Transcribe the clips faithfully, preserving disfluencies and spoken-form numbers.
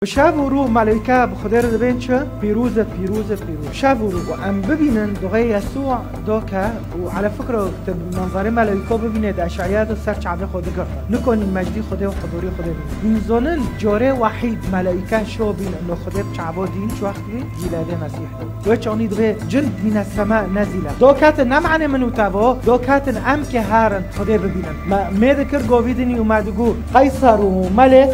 Bi şev û rû meleyke bi Xwedê re dibên çi? Pîroz e, pîroz e, pîroz. Şev û rû. Û em bibînin duxê Yesû doke û ele fikro tu bi manzarê meleyko bibîne di eşeya de ser çavê xwe digirtin. Nikonîn mejdî Xwedê û huzûrî Xwedê bînin. Hîn zonin corê wehîd meleyke şo bîn û Xwedê bi çavo dîn çi wext bîn? Mîladê Mesîh de. Wê çanî dibê cin mîne sema nezîle. Do ketin ne manê min û te bo, do ketin em kê herin Xwedê bibînin. Me, me dikir govîdinî û me digo, Qeyser û Melê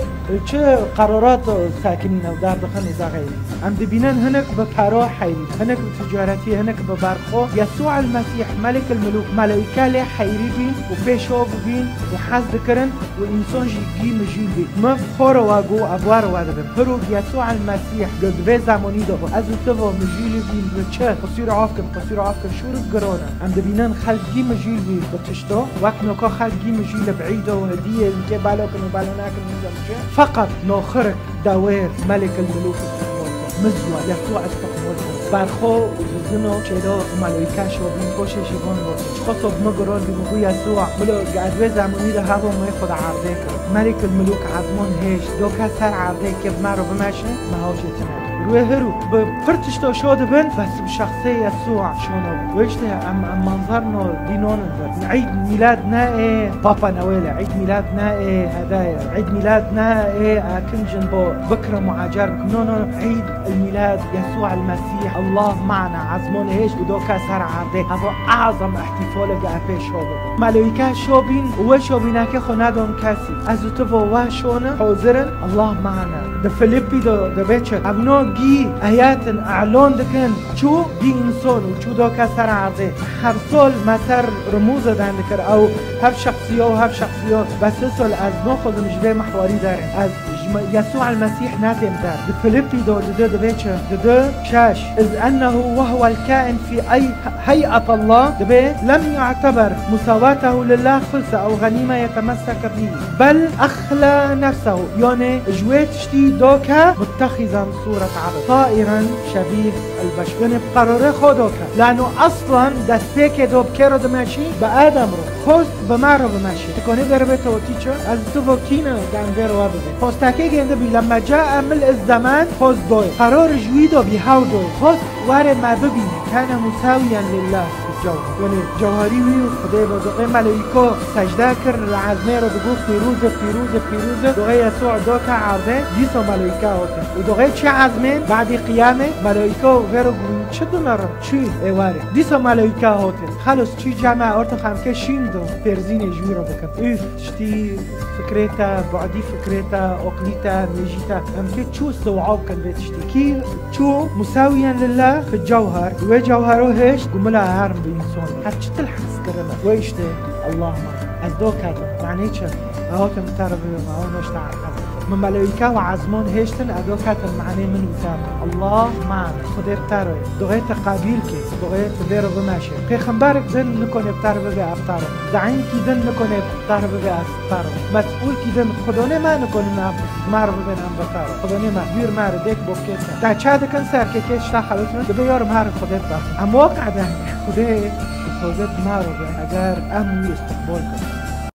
çi qerarat sekinîne û derdixin û dexeyîne. Em dibînin hinek bi pero heyrî, hinek bi ticaretî, hinek bi berxo. Yesû el Mesîh, Melik el Milûk, meleyke lê heyrî bîn û pê şo bibîn û hez dikirin û însan jî gî mijîl bî. Min xwe re wa got, ev wa re wa dibim. Piro Yesû el Mesîh, got, di vê zemanî de bû. Ez û tu va mijîlî bîn bi çi? Qisûr af kin, qisûr af kin, şûr giron e. Em dibînin xelk gî mijîl bî bi tişto. Wek noka xelk gî mijîl bi îdo û hediyê, kê balo kin û balo nakin, nizam çi. Feqet noxirik, dawêr, Melik el Milûk istiqbol kir. Mizwa, Yesû istiqbol kir. Berxo û bizino çêlo û melûyke şo bîn, poşê jî von got. Çiqo sob min giron bî, min got, Yesû, milo ez vê zemanî de habo me xwe de erdê kir. Melik el Milûk ezmon hêşt, doke ser erdê ke bi me re bimeşe, me hawşê tine. Rûyê her û bi pir tişto şo dibin, bes bi şexsê Yesûa şo nabin. Wê işte em, em manzar no dînon in. Îd mîlad ne ê Papa Noel e, Îd mîlad ne ê heda ye, Îd mîlad ne ê ekincin bo bikrim û acar bikim. No, no, Îd el mîlad Yesûa el Mesîh, Allah mana, ezmon hêşt û doke ser erdê. Havo azam ihtifaleke epê şo bibin. Melûyke şo bîn û wê şo bîneke xwe nedon kesî. Ez û tu vo wa şone, hozir in, Allah mana. Di Filipî de, de bê çi? Ev no gî eyatin elon dikin. Çû gî înson û çû doke ser erdê. Her sol me ser rimûze dan dikir. Ew hev şexsiyo û hev şexsiyo. Bes sol ez noxwazim ji vê mehwarî derim. Ez ji me-, Yesû el Mesîh netêm der. Di Filipî de dide dibê çi? Dide şeş. Iz ennehu ve huwel kain fî ey-, hey'et Allah. Dibê lem yu'teber musawatehu lillah xulse ew ganîme yetemesseke bî. Bel exla nefsehu. Yanê ji wê tiştî doke muttexizan sûret ebd. Tairen şebîh el beşer. Yanê bi qerarê xwe doke. Lano aslan destpêkê do bi kê re dimeşî? Bi Adem re. Xost bi me re bimeşî. Tu konê derê bê tewtî çi? Ez tu vokîne dem vê re we bibê. Xostekê gêndi bî, lemme cae mil iz zeman, xost doy. Qerar ji wî do bî, hew doy. Xost were me bibîne. Kane musawiyen lillah. Cew-, yanî cewherî wî û Xwedê bi doxê meleyîko secde kir, li ezmê re digot, pîroz e, pîroz e, pîroz e. Doxê Yesû doke erdê, dîsa meleyîka hatin. Û doxê çi ezmên, badî qiyamê, meleyîko vê re got, çi dinerin? Çi ê ware? Dîsa meleyîka hatin. Xelos çi ceme orta xemke şîn do, pêrzînê ji wî re bikin. Üf, tiştî fikrê te, badî fikrê te, oqlî te, mêjî te. Em kê çû istiwab kin vê tiştî. Kî Çû musawiyen lillah fi cewher, wê cewhero hêşt gumila herin bi însan. Her çi til hez kirine. Wê işte, Allah ma. Ez do ketim. Manê çi? Ew hatim ter bi, ew noşta hez. Min melewîka ve azmon hêştin, ez do ketim manê min û te. Allah ma. Xudê ter. Duxê te qabîl ke. Duxê tu vê re bimeşe. Pêxemberek din nikone ter bibe eftar. Zayînkî din nikone ter bibe eftar. Mes'ûlkî din xudonê me nikone me. Mar bibin em betar. Xwedê nême, dûr me re dêk bokê te. Te çe dikin serkekê şta xelit min, dibe yor mar Xwedê bibin. Em waq eden, Xwedê, Xwedê mar bibin, eger em wî istiqbol kin.